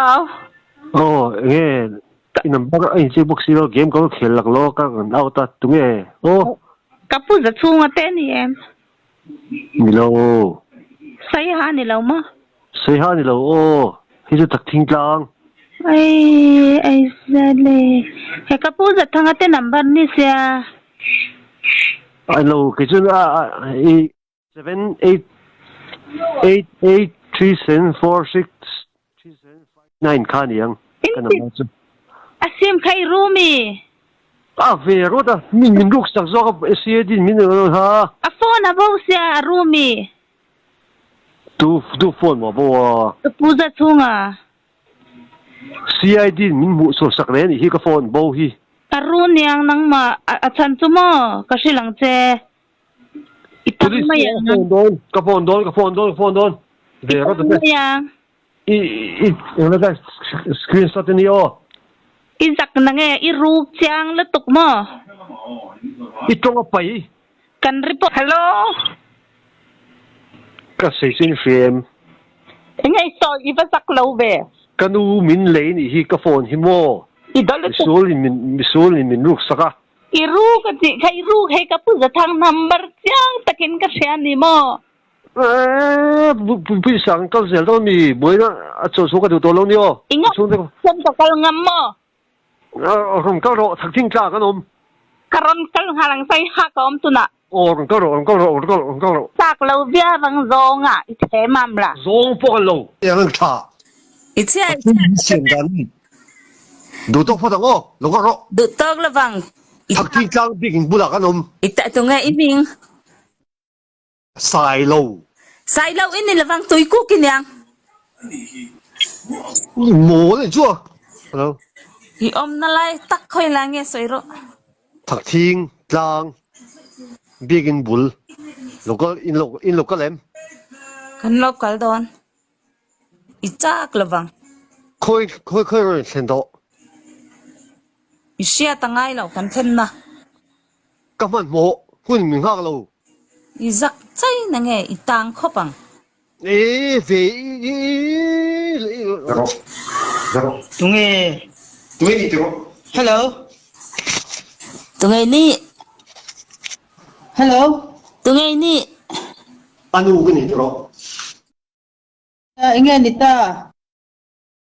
Au. Aw enge i number a inchei bawk si lo game ka va khel lak lo ka rawn out a tunge aw. Ka pu za chhunga te a ni em? Ni lo. Saiha a ni lo maw? Saiha a ni lo aw hei chu Thakthing tlang. Ai ai zale he ka pu za thanga te number ni sia. Ai lo kei chuan a i 7 8 8 8 3 7 4 6 3 7 5 9 kha ni ang ka number chu. A sim kha i ru mi? A ve rawt a, min min ruk sak zawk a CAD in min rawn ha. A phone a bo sia a ru mi? Tu tu phone maw bo a? Ka pu za chhung a. CID in min hmuh chhuah sak reng anih hi ka phone bo hi. A ru niang nangmah a chhan chu maw ka hrilh ang che. I tam mai ang. Ka phone dawn, ka phone dawn, ka phone dawn, ka phone dawn. I tam mai ang. I i engla ka screenshot a ni aw. I zak na nge i ruk chiang lutuk maw? I tawng a pai. Kan report. Hello. Ka sawi chu in hria em? Enge i sawi i va zak lo ve. Ka nu min lei nih hi ka phone hi maw? I dawlh lutuk. Misual in min misual in min ruk sak a. I ru ka tih kha i ru hei ka pu Zathang number chiang takin ka hria ni maw? Eeh pawisa kan kal zel dawn mi buaina a chaw chhuak ka duh tawh lo ni aw. I ngam chuan ka kal ngam maw? Rawn kal rawh thakthing tla kan awm. Ka rawn kal nghal ang sai ha ka awm tunah. Aw rawn kal rawh rawn kal rawh rawn kal rawh rawn kal rawh. Chak lo viau ang zawnga i the mam la. Zawng pawh kan lo. Tiang an tha. I chhia i chhia. Siam dan ni. Duh tawk phawt ang aw, lo kal rawh. Duh tawk lovang. Thakthing tlang bik in bulah kan awm. I ta tunge i hming? Sailo. Sailo i ni lovang tuikuk i niang. I mawl anih chu a. Hello. I awmna lai tak khawi la nge sawi rawh. Thakthing tlang bik in bul lo kal in lo in lo kal em? Kan lo kal dawn. I chak lovang. Khawi khawi khawi rawn thlen tawh. I hriat a ngai lo kan thlenna. Ka hmanhmawh hun min nghak lo. I zak chai na nge i tang khawp ang. E ve i i. Rawh rawh. Tunge. Tunge ni tiraw. Hello. Tunge ni. Hello. Tunge ni. Anu ka ni tiraw. Enge ni ta.